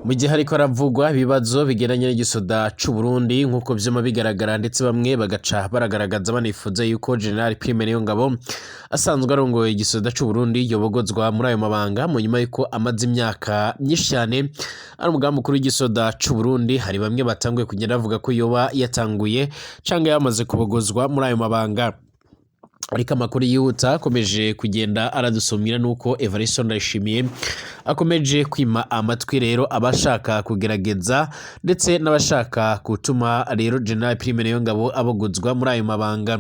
Mu gihe hariko haravugwa ibibazo bigendanye n'igisoda c'u Burundi, nk'uko vyama bigaragara, ndetse bamwe bagaca baragaragaza banifuza yuko General Prime Niyongabo asanzwe arongoye igisoda c'u Burundi yobogozwa muri ayo mabanga, mu nyuma yuko amaze imyaka myinshi cyane ari umugaba mukuru w'igisoda c'u Burundi. Hari bamwe batanguye kugenda bavuga ko yoba yatanguye canke yamaze kubogozwa muri ayo mabanga, ariko amakuru yihuta akomeje kugenda aradusumira nuko Evariste Ndayishimiye akomeje kwima amatwi rero abashaka kugerageza ndetse n'abashaka gutuma rero General Prime Niyongabo abogozwa muri ayo mabanga.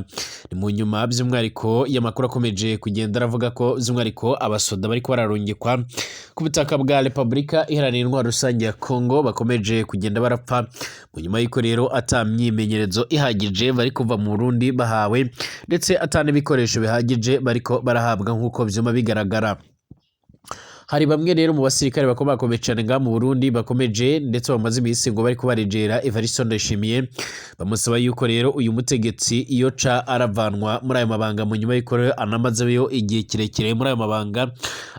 Ni mu nyuma by'umwihariko y'amakuru akomeje kugenda aravuga ko by'umwihariko abasoda bariko bararungikwa ku butaka bwa Repubulika Iharanira Intwaro Rusange ya Congo bakomeje kugenda barapfa, mu nyuma y'uko rero ata myimenyerezo ihagije bari kuva mu Burundi bahawe, ndetse ata n'ibikoresho bihagije bariko barahabwa nk'uko vyuma bigaragara. Hari bamwe rero mu basirikare bakomakomeye cyane ngaha mu Burundi bakomeje ndetse bamaze iminsi ngo bariko barejera Evariste Ndayishimiye, bamusaba yuko rero uyu mutegetsi iyo ca aravanwa muri ayo mabanga, mu nyuma y'uko rero anamazeyo igihe kirekire muri ayo mabanga.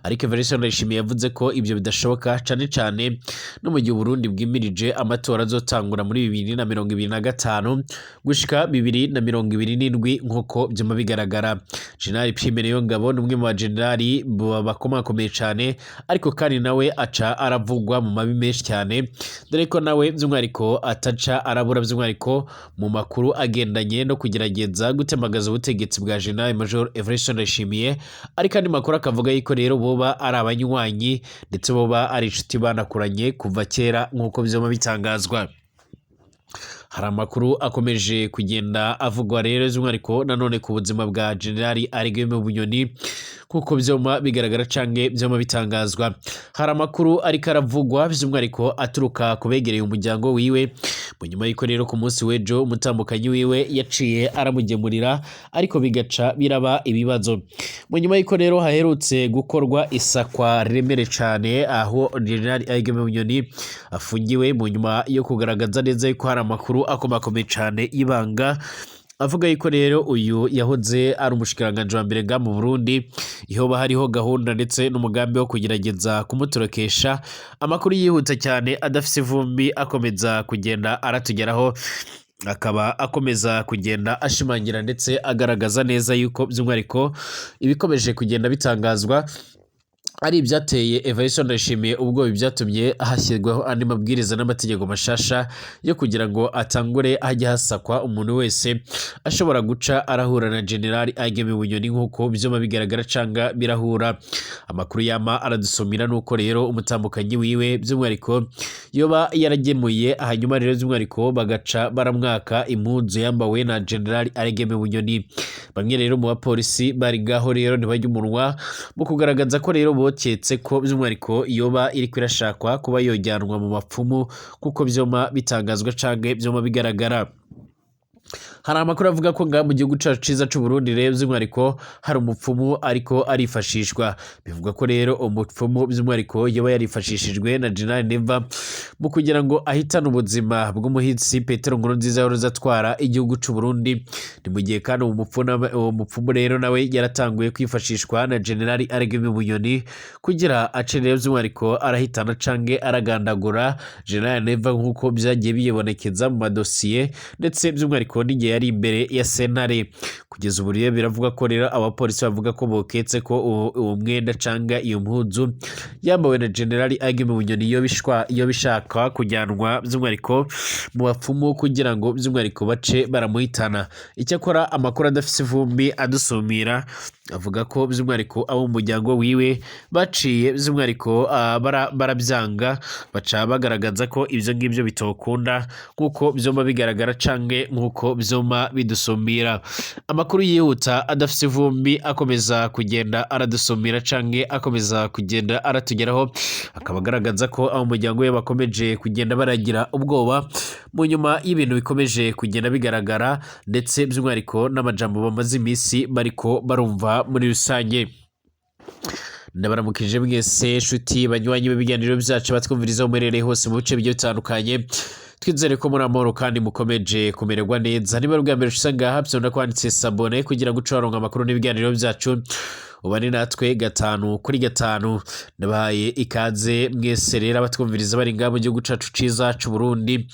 Ariko Evariste Ndayishimiye yavuze ko ibyo bidashoboka, cane cane no mu gihe Uburundi bwimirije amatora azotangura muri 2025 gushika 2027, nk'uko vyama bigaragara. General Prime Niyongabo ni umwe mu bagenerali bakomakomeye cane, ariko kandi nawe aca aravugwa mu mabi menshi cyane, dore ko nawe by'umwihariko ataca arabura by'umwihariko mu makuru agendanye no kugerageza gutemagaza ubutegetsi bwa General Major Evariste Ndayishimiye. Ariko andi makuru akavuga yuko rero boba ari abanywanyi, ndetse boba ari inshuti banakuranye kuva kera, nk'uko vyama bitangazwa. Hari amakuru akomeje kugenda avugwa rero by'umwihariko nanone ku buzima bwa General Alain Bunyoni, kuko vyoma bigaragara canke vyoma bitangazwa. Hari amakuru ariko aravugwa by'umwihariko aturuka ku begereye umuryango wiwe, mu nyuma y'uko rero ku munsi w'ejo umutambukanyi wiwe yaciye aramugemurira, ariko bigaca biraba ibibazo, mu nyuma y'uko rero haherutse gukorwa isakwa riremere cane aho General Alain Bunyoni afungiwe, mu nyuma yo kugaragaza neza yuko hari amakuru akomakomeye cane y'ibanga avuga yuko rero uyu yahoze ari umushikiranganji wa mbere nga mu Burundi ihoba hariho gahunda ndetse n'umugambi wo kugerageza kumutorokesha. Amakuru yihuta cyane adafise ivumbi akomeza kugenda aratugeraho akaba akomeza kugenda ashimangira ndetse agaragaza neza yuko by'umwihariko ibikomeje kugenda bitangazwa ari ibyateye Evariste Ndayishimiye ubwoba, byatumye hashyirwaho andi mabwiriza n'amategeko mashasha yo kugira ngo atangure hajye hasakwa umuntu wese ashobora guca arahura na General Alain Bunyoni, nk'uko vyoma bigaragara canga birahura. Amakuru yama aradusomera nuko rero umutambukanyi wiwe by'umwihariko yoba yaragemuye, hanyuma rero by'umwihariko bagaca baramwaka impuzu yambawe na General Alain Bunyoni. Bamwe rero mu bapolisi bari ngaho rero ntibajya umunwa mu kugaragaza ko rero boketse ko by'umwihariko yoba iriko irashakwa kuba yojyanwa mu bapfumu, kuko vyoma bitangazwa canke vyoma bigaragara. Hari amakuru avuga ko ngaha mu gihugu cacu ciza c'u Burundi rero by'umwihariko hari umupfumu ariko arifashishwa. Bivugwa ko rero umupfumu by'umwihariko yoba yarifashishijwe na General Neva mu kugira ngo ahitane ubuzima bw'umuhitsi Petero Nkurunziza yahoze atwara igihugu c'u Burundi. Ni mu gihe kandi uwo mupfumu rero nawe yaratanguye kwifashishwa na General Alain Bunyoni kugira ace rero by'umwihariko arahitana canke aragandagura General Neva, nk'uko vyagiye biyibonekeza mu madosiye ndetse by'umwihariko n'igihe yari imbere ya sentare. Kugeza ubu rero biravuga ko rero abapolisi bavuga ko boketse ko uwo mwenda canga iyo mpuzu yambawe na General Alain Bunyoni iyo bishaka kujyanwa by'umwihariko mu bapfumu kugira ngo by'umwihariko bace baramuhitana. Icyakora amakuru adafise ivumbi adusumira avuga ko by'umwihariko abo mu muryango wiwe baciye by'umwihariko barabyanga, baca bagaragaza ko ibyo ngibyo bitokunda, nk'uko vyoma bigaragara canke nk'uko vyoma bidusumira. Amakuru yihuta adafise ivumbi akomeza kugenda aradusumira canke akomeza kugenda aratugeraho akaba agaragaza ko abo mu muryango we bakomeje kugenda baragira ubwoba mu nyuma y'ibintu bikomeje kugenda bigaragara, ndetse by'umwihariko n'amajambo bamaze iminsi bariko barumva muri rusange. Ndabaramukije mwese nshuti banywanyi b'ibiganiro byacu, batwumviriza aho muherereye hose mu bice bigiye bitandukanye. Twizere ko muri amahoro kandi mukomeje kumererwa neza. Niba ari ubwa mbere ushitse ngaha, vyonda kwanditse s'abonner kugira ngo uce waronka amakuru n'ibiganiro byacu. Ubane natwe gatanu kuri gatanu. Ndabahaye ikaze mwese rero abatwumviriza bari ngaha mu gihugu cacu ciza c'u Burundi,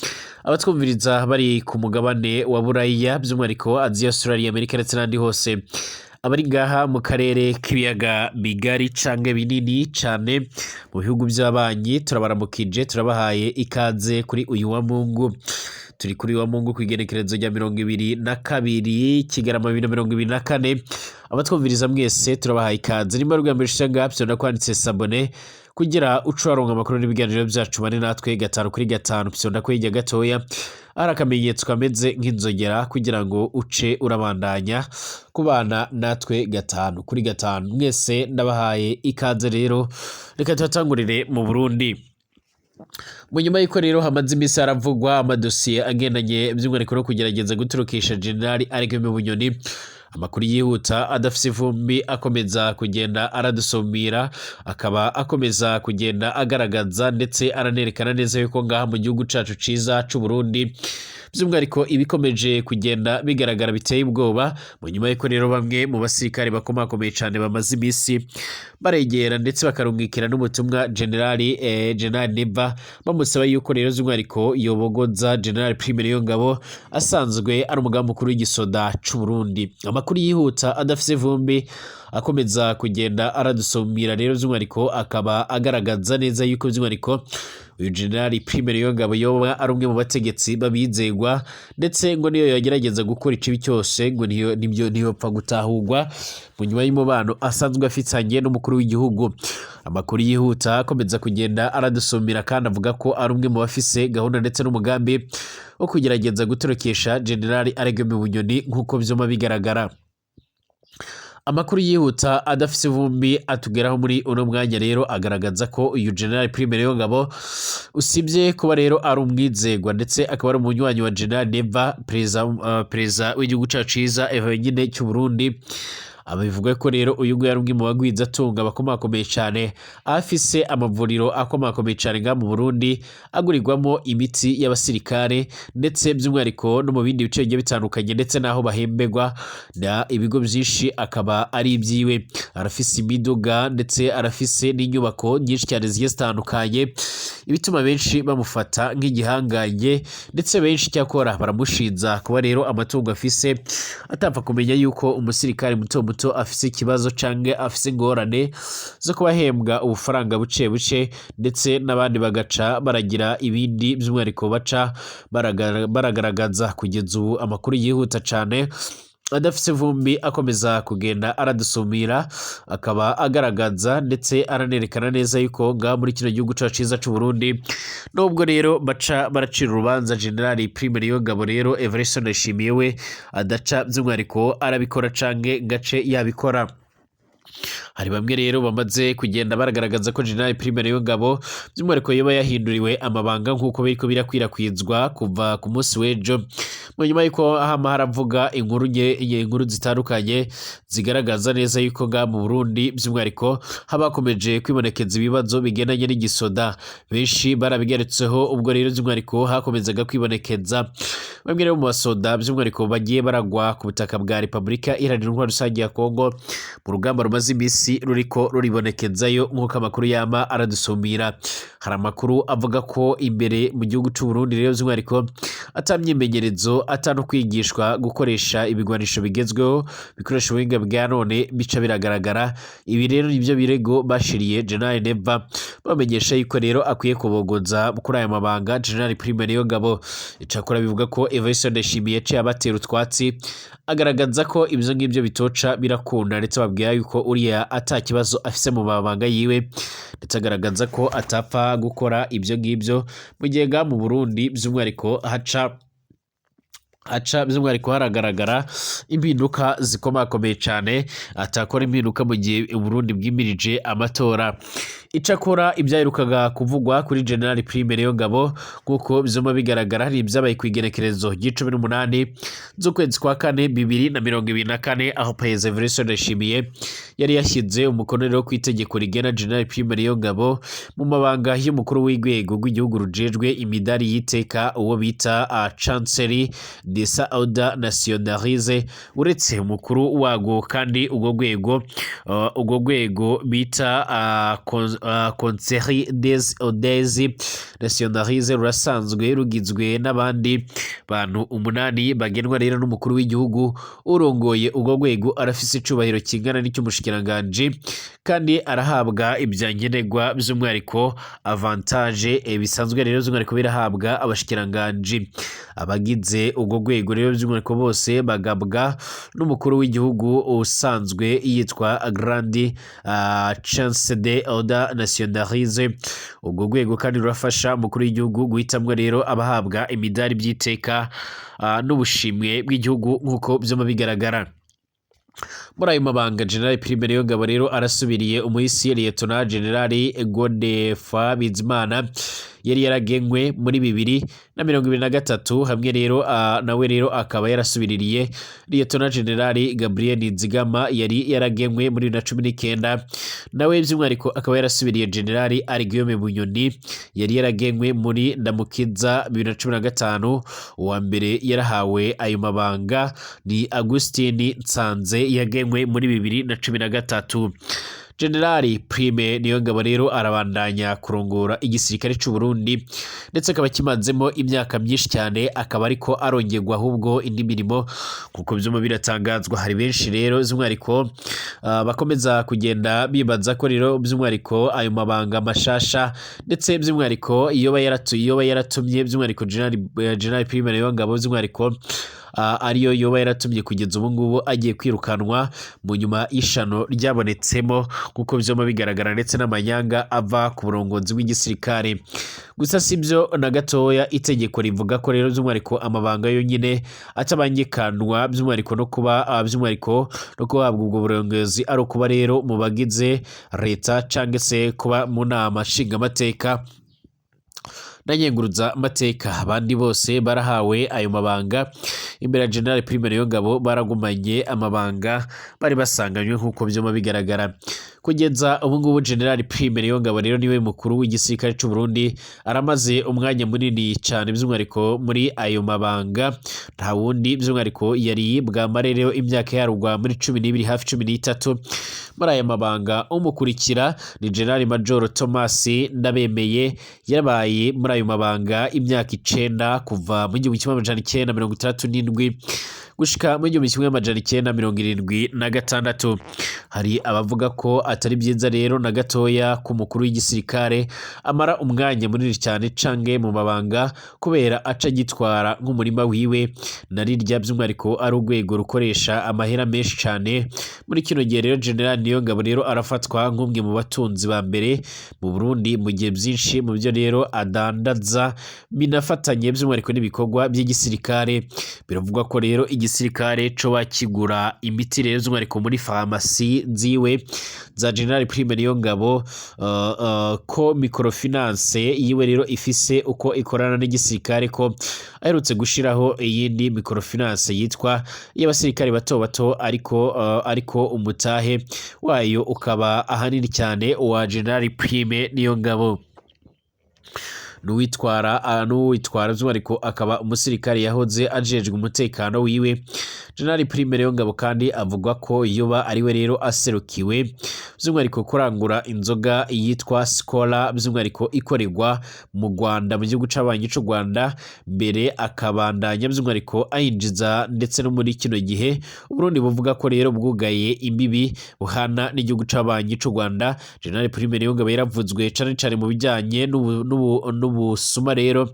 abatwumviriza bari ku mugabane wa Buraya, by'umwihariko Aziya, Australia, Amerika ndetse n'ahandi hose, abari ngaha mu karere k'ibiyaga bigari canke binini cane mu bihugu by'abanyi, turabaramukije, turabahaye ikaze kuri uyu wa Mungu. Turi kuri wa Mungu kw'igenekerezo rya 22 Kigarama 2024. Abatwumviriza mwese turabahaye ikaze. Nimba ari ubwa mbere ushitse ngaha, vyonda kwanditse s'abonner kugira uce waronka amakuru n'ibiganiro byacu. Bane natwe gatanu kuri gatanu. Vyonda ko hirya gatoya ari akamenyetso kameze nk'inzogera kugira ngo uce urabandanya kubana natwe gatanu kuri gatanu. Mwese ndabahaye ikaze rero. Reka tuhatangurire mu Burundi. Mu nyuma y'uko rero hamaze iminsi haravugwa amadosiye agendanye by'umwihariko no kugerageza guturukisha Generali Alain Bunyoni, amakuru yihuta adafise ivumbi akomeza kugenda aradusumira, akaba akomeza kugenda agaragaza ndetse aranerekana neza yuko ngaha mu gihugu cacu ciza c'u Burundi, by'umwihariko ibikomeje kugenda bigaragara biteye ubwoba. Mu nyuma y'uko rero bamwe mu basirikare bakomakomeye cane bamaze iminsi baregera ndetse bakarungikira n'ubutumwa Generali Neva, bamusaba yuko rero by'umwihariko yobogoza General Prime Niyongabo asanzwe ari umugaba mukuru w'igisoda c'u Burundi. Amakuru yihuta adafise ivumbi akomeza kugenda aradusumira rero by'umwihariko akaba agaragaza neza yuko by'umwihariko uyu Generali Prime Niyongabo yoba ari umwe mu bategetsi babizegwa, ndetse ngo niyo yagerageza gukora ikibi cyose ngo niyo nibyo ntiyopfa gutahurwa mu nyuma y'umubano asanzwe afitanye n'umukuru w'igihugu. Amakuru yihuta akomeza kugenda aradusumira kandi avuga ko ari umwe mu bafise gahunda ndetse n'umugambi wo kugerageza gutorokesha Generali Alain Bunyoni nk'uko vyuma bigaragara. Amakuru yihuta adafise ivumbi atugeraho muri uno mwanya rero agaragaza ko uyu General Prime Niyongabo, usibye kuba rero ari umwizegwa ndetse akaba ari umunywanyi wa General Neva, perezida w'igihugu cacu ciza nyine cy'u Burundi, abivuga ko rero uyu nguyu ari umwe mu bagwizatunga bakomakomeye cyane, afise amavuriro akomakomeye cyane ngaha mu Burundi agurirwamo imiti y'abasirikare, ndetse by'umwihariko no mu bindi bice bigiye bitandukanye, ndetse n'aho bahemberwa na ibigo byinshi akaba ari ibyiwe. Arafise imiduga ndetse arafise n'inyubako nyinshi cyane zigiye zitandukanye, ibituma benshi bamufata nk'igihangange, ndetse benshi cyakora baramushinza kuba rero amatungo afise atapfa kumenya yuko umusirikare muto muto afise ikibazo canke afise ingorane zo kuba ahembwa ubufaranga buce buce, ndetse n'abandi bagaca baragira ibindi by'umwihariko baca baragaragaza. Kugeza ubu amakuru yihuta cane adafise ivumbi akomeza kugenda aradusumira akaba agaragaza ndetse aranerekana neza yuko ngaha muri kino gihugu cacu ciza c'u Burundi, nubwo rero baca baracira urubanza General Prime Niyongabo, rero Evariste Ndayishimiye we adaca by'umwihariko arabikora canke gace yabikora. Hari bamwe rero bamaze kugenda baragaragaza ko General Prime Niyongabo by'umwihariko yoba yahinduriwe amabanga nk'uko biriko birakwirakwizwa kuva ku munsi w'ejo, mu nyuma y'uko hama haravuga inkuru nke, inkuru zitandukanye zigaragaza neza yuko ngaha mu Burundi by'umwihariko haba hakomeje kwibonekeza ibibazo bigendanye n'igisoda. Benshi barabigarutseho ubwo rero by'umwihariko hakomezaga kwibonekeza bamwe rero mu basoda by'umwihariko bagiye baragwa ku butaka bwa Repubulika Iharanira Intwaro Rusange ya Kongo mu rugamba rumaze iminsi ruriko ruribonekezayo, nk'uko amakuru yama aradusumira. Hari amakuru avuga ko imbere mu gihugu c'u Burundi rero by'umwihariko ata myimenyerezo, ata no kwigishwa gukoresha ibigwanisho bigezweho bikoresha ubuhinga bwa none bica biragaragara. Ibi rero nibyo birego bashiriye General Neva, bamenyesha yuko rero akwiye kubogoza kuri aya mabanga General Prime Niyongabo. Icakora bivuga ko Evariste Ndayishimiye yaciye abatera utwatsi, agaragaza ko ibyo ngibyo bitoca birakunda, ndetse babwira yuko uriya ata kibazo afise mu mabanga yiwe, ndetse agaragaza ko atapfa gukora ibyo ngibyo mu gihe ngaha mu Burundi by'umwihariko haca by'umwihariko haragaragara impinduka zikomakomeye cyane, atakora impinduka mu gihe Uburundi bwimirije amatora. Icakora ibyaherukaga kuvugwa kuri General Prime Niyongabo nk'uko bizoma bigaragara hari ibyabaye ku igenekerezo ry'icumi n'umunani z'ukwezi kwa kane 2024, aho Perezida Evariste Ndayishimiye yari yashyize umukono rero ku itegeko rigena General Prime Niyongabo mu mabanga y'umukuru w'urwego rw'igihugu rujejwe imidari y'iteka, uwo bita Chancellerie. des Ordres Nationalisés, uretse umukuru wago. Kandi urwo rwego bita Conseil des Ordres Nationalisés rurasanzwe rugizwe n'abandi bantu umunani bagenwa rero n'umukuru w'igihugu. Urongoye urwo rwego arafise icubahiro kingana n'icy'umushikiranganji, kandi arahabwa ibyankenerwa, by'umwihariko avantage bisanzwe rero by'umwihariko birahabwa abashikiranganji. Abagize urwo rwego rero by'umwihariko bose bagabwa n'umukuru w'igihugu usanzwe yitwa Grand Chance de Ordre Nationalise. Urwo rwego kandi rurafasha umukuru w'igihugu guhitamwo rero abahabwa imidari by'iteka n'ubushimwe bw'igihugu, nk'uko vyama bigaragara. Muri ayo mabanga, General Prime Niyongabo rero arasubiriye umuhisi Lieutenant General Godefroid Bizimana yari yaragenwe muri 2023, hamwe rero nawe rero akaba yarasubiririye Lieutenant General Gabriel Nizigama yari yaragenwe muri 2019, nawe by'umwihariko akaba yarasubiriye General Guillaume Bunyoni yari yaragenwe muri Ndamukiza 2015. Uwa mbere yarahawe ayo mabanga ni Augustin Nsanze yagenwe muri 2013. Generali Prime Niyongabo rero arabandanya kurongora igisirikare c'u Burundi, ndetse akaba kimazemo imyaka myinshi cyane, akaba ariko arongerwa ahubwo indi mirimo, kuko vyuma biratangazwa. Hari benshi rero by'umwihariko bakomeza kugenda bibaza ko rero by'umwihariko ayo mabanga mashasha, ndetse by'umwihariko iyo yaratumye by'umwihariko General Prime Niyongabo by'umwihariko ariyo yoba yaratumye kugeza ubu ngubu agiye kwirukanwa mu nyuma y'ishano ryabonetsemo, nk'uko vyoma bigaragara, ndetse n'amanyanga ava ku burongozi bw'igisirikare. Gusa si byo na gatoya. Itegeko rivuga ko rero by'umwihariko amabanga yonyine atabangikanwa, by'umwihariko no kuba by'umwihariko no guhabwa ubwo burongozi ari ukuba rero mu bagize leta cyangwa se kuba mu nama nshingamateka na nkenguzamateka. Abandi bose barahawe ayo mabanga imbere ya General Prime Niyongabo baragumanye amabanga bari basanganywe, nk'uko vyuma bigaragara. Kugeza ubu ngubu, General Prime Niyongabo rero niwe mukuru w'igisirikare c'u Burundi, aramaze umwanya munini cyane by'umwihariko muri ayo mabanga. Nta wundi by'umwihariko yari bwamare rero imyaka yarugwa muri 12, hafi 13 muri aya mabanga. Umukurikira ni General Major Thomas Ndabemeye, yabaye muri ayo mabanga imyaka 9, kuva mu 1967 gushika mu 1976. Hari abavuga ko atari byiza rero na gatoya ku mukuru w'igisirikare amara umwanya munini cyane cange mu mabanga, kubera aca agitwara nk'umurima wiwe, na rirya by'umwihariko ari urwego rukoresha amahera menshi cyane. Muri kino gihe rero, General Niyongabo rero arafatwa nk'umwe mu batunzi ba mbere mu Burundi, mu gihe byinshi mu byo rero adandaza binafatanye by'umwihariko n'ibikorwa by'igisirikare. Biravugwa ko rero igisirikare coba kigura imiti rero by'umwihariko muri farumasi ziwe za General Prime Niyongabo, ko microfinance yiwe rero ifise uko ikorana n'igisirikare, ko aherutse gushiraho iyindi microfinance yitwa iy'abasirikare bato bato, ariko umutahe wayo ukaba ahanini cyane uwa General Prime Niyongabo. N'uwitwara by'umwihariko akaba umusirikare yahoze ajejwe umutekano wiwe. General Prime Niyongabo kandi avuga ko yoba ariwe rero aserukiwe by'umwihariko kurangura inzoga yitwa Skol, by'umwihariko ikorerwa mu Rwanda, mu gihugu c'abanyi c'u Rwanda, mbere akabandanya by'umwihariko ayinjiza ndetse no muri kino gihe Uburundi buvuga ko rero bwugaye imbibi buhana n'igihugu c'abanyi c'u Rwanda. General Prime Niyongabo yaravuzwe cane cane mu bijyanye n'ubusuma rero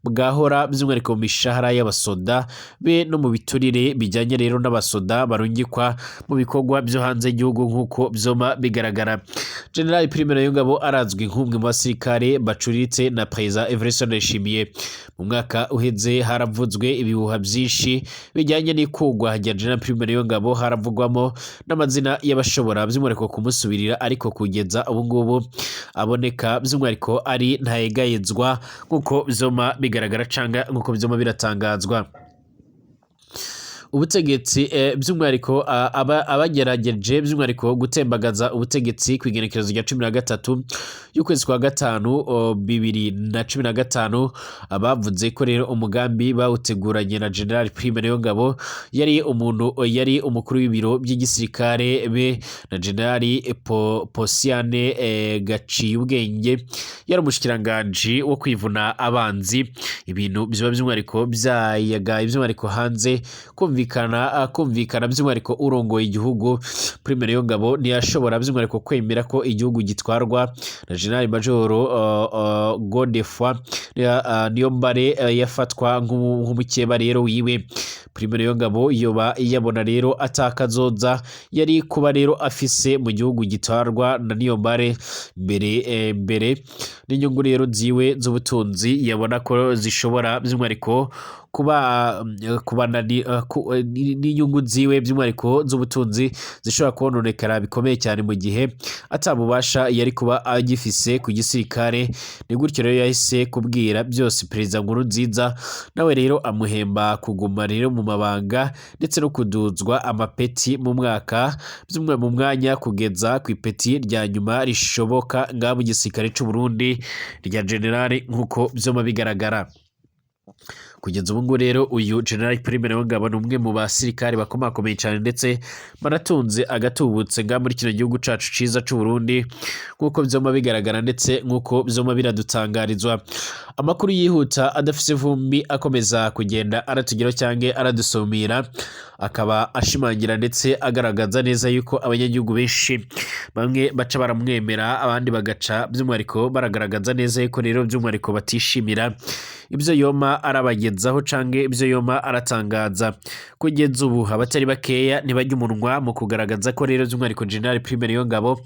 bwahora by'umwihariko mu mishahara y'abasoda be, no mu biturire bijyanye rero n'abasoda barungikwa mu bikorwa byo hanze y'igihugu, nk'uko vyoma bigaragara. General Prime Niyongabo arazwi nk'umwe mu basirikare bacuritse na Perezida Evariste Ndayishimiye. Mu mwaka uheze haravuzwe ibihuha byinshi bijyanye n'ikugwa rya General Prime Niyongabo, haravugwamo n'amazina y'abashobora by'umwihariko kumusubirira, ariko kugeza ubu ngubu aboneka by'umwihariko ari ntayegayezwa, nk'uko vyoma bigaragara canga nk'uko vyoma biratangazwa. Ubutegetsi by'umwihariko abagerageje by'umwihariko gutembagaza ubutegetsi ku igenekerezo rya 13 y'ukwezi kwa gatanu 2015, bavuze ko rero umugambi bawuteguranye na General Prime Niyongabo, yari umuntu yari umukuru w'ibiro by'igisirikare, be na General Posiane Gaciyubwenge, yari umushikiranganji wo kwivuna abanzi. Ibintu biba by'umwihariko byayagaye by'umwihariko hanze kumvikana by'umwihariko urongoye igihugu Prime Niyongabo ntiyashobora by'umwihariko kwemera ko igihugu gitwarwa na General Major Godefroid Niyombare, yafatwa nk'umukeba rero wiwe. Prime Niyongabo yoba yabona rero atakazoza yari kuba rero afise mu gihugu gitwarwa na Niyombare mbere n'inyungu rero ziwe z'ubutunzi yabona ko zishobora by'umwihariko kuba n'inyungu ziwe by'umwihariko z'ubutunzi zishobora kononekara bikomeye cyane mu gihe atabubasha yari kuba agifise ku gisirikare. Ni gutyo rero yahise kubwira byose Perezida Nkurunziza, nawe rero amuhemba kuguma rero mu mabanga ndetse no kuduzwa amapeti mu mwaka by'umwe mu mwanya kugeza ku ipeti rya nyuma rishoboka ngaha mu gisirikare c'u Burundi rya general, nk'uko vyoma bigaragara. Kugeza ubu ngubu rero, uyu General Prime Niyongabo ni umwe mu basirikare bakomakomeye cyane ndetse banatunze agatubutse ngaha muri kino gihugu cacu ciza c'u Burundi, nk'uko vyoma bigaragara ndetse nk'uko vyoma biradutangarizwa. Amakuru yihuta adafise ivumbi akomeza kugenda aratugeraho cyangwa aradusumira, akaba ashimangira ndetse agaragaza neza yuko abanyagihugu benshi bamwe baca baramwemera, abandi bagaca by'umwihariko baragaragaza neza yuko rero by'umwihariko batishimira ibyo yoma arabagezaho canke ibyo yoma aratangaza. Kugeza ubu abatari bakeya ntibajya umunwa mu kugaragaza ko rero by'umwihariko General Prime Niyongabo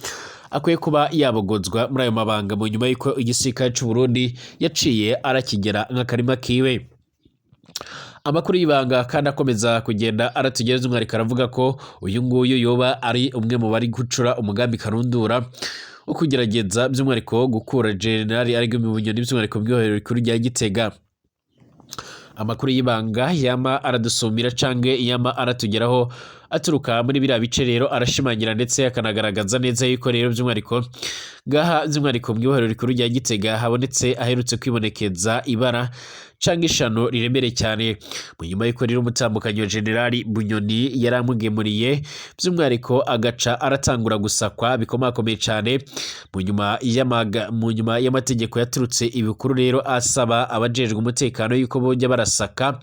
akwiye kuba yabogozwa muri ayo mabanga, mu nyuma y'uko igisirikare c'u Burundi yaciye arakigera nk'akarima kiwe. Amakuru y'ibanga kandi akomeza kugenda aratugereza umwihariko aravuga ko uyu nguyu yoba ari umwe mu bari gucura umugambi karundura wo kugerageza by'umwihariko gukura General Alain Bunyoni by'umwihariko mw'ibohero rikuru rya Gitega. Amakuru y'ibanga yama aradusumira canke yama aratugeraho aturuka muri biriya bice rero arashimangira ndetse akanagaragaza neza yuko rero by'umwihariko ngaha by'umwihariko mw'ibohero rikuru rya Gitega habonetse aherutse kwibonekeza ibara canke ishano riremereye cyane, mu nyuma y'uko rero umutambukanyi wa General Bunyoni yaramugemuriye by'umwihariko agaca aratangura gusakwa bikomakomeye cyane, mu nyuma y'amategeko yaturutse ibikuru rero asaba abajejwe umutekano yuko bojya barasaka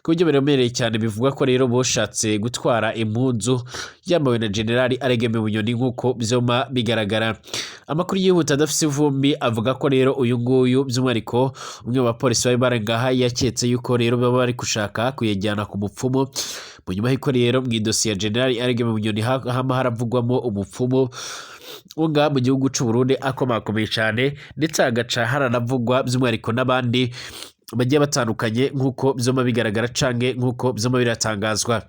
ku buryo biremereye cyane. Bivugwa ko rero boshatse gutwara impuzu yambawe na General Alain Bunyoni, nk'uko vyoma bigaragara. Amakuru yihuta adafise ivumbi avuga ko rero uyu nguyu by'umwihariko umwe mu bapolisi bari bari ngaha yaketse yuko rero baba bari gushaka kuyajyana ku mupfumu, mu nyuma y'uko rero mu idosiye ya General Alain Bunyoni hama haravugwamo umupfumu wo ngaha mu gihugu c'u Burundi akomakomeye cyane, ndetse hagaca haranavugwa by'umwihariko n'abandi bagiye batandukanye, nk'uko vyoma bigaragara canke nk'uko vyoma biratangazwa.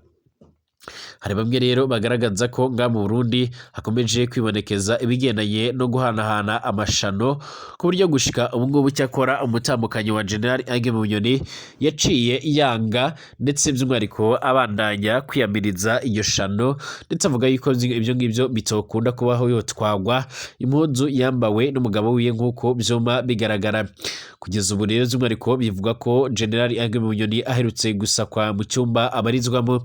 Hari bamwe rero bagaragaza ko ngaha mu Burundi hakomeje kwibonekeza ibigendanye no guhanahana amashano, ku buryo gushika ubu ngubu cyakora umutambukanyi wa General Alain Bunyoni yaciye yanga ndetse by'umwihariko abandanya kwiyamiriza iryo shano, ndetse avuga yuko ibyo ngibyo bitokunda kubaho yotwagwa impuzu yambawe n'umugabo wiwe, nk'uko vyoma bigaragara. Kugeza ubu rero by'umwihariko bivuga ko General Alain Bunyoni aherutse gusakwa mu cyumba abarizwamo,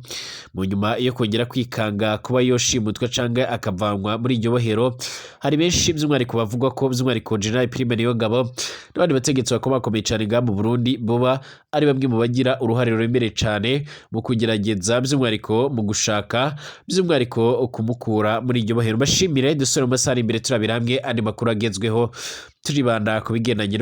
mu nyuma yo kongera kwikanga kuba yoshimutwa canke akavanwa muri iryo bohero. Hari benshi by'umwihariko bavuga ko by'umwihariko General Prime Niyongabo n'abandi bategetsi bakomakomeye cane ngaha mu Burundi boba ari bamwe mu bagira uruhare ruremereye cane mu kugerageza by'umwihariko mu gushaka by'umwihariko kumukura muri iryo bohero. Mbashimire, dusubire mu masaha ari imbere turabira hamwe andi makuru agezweho, turibanda ku bigendanye no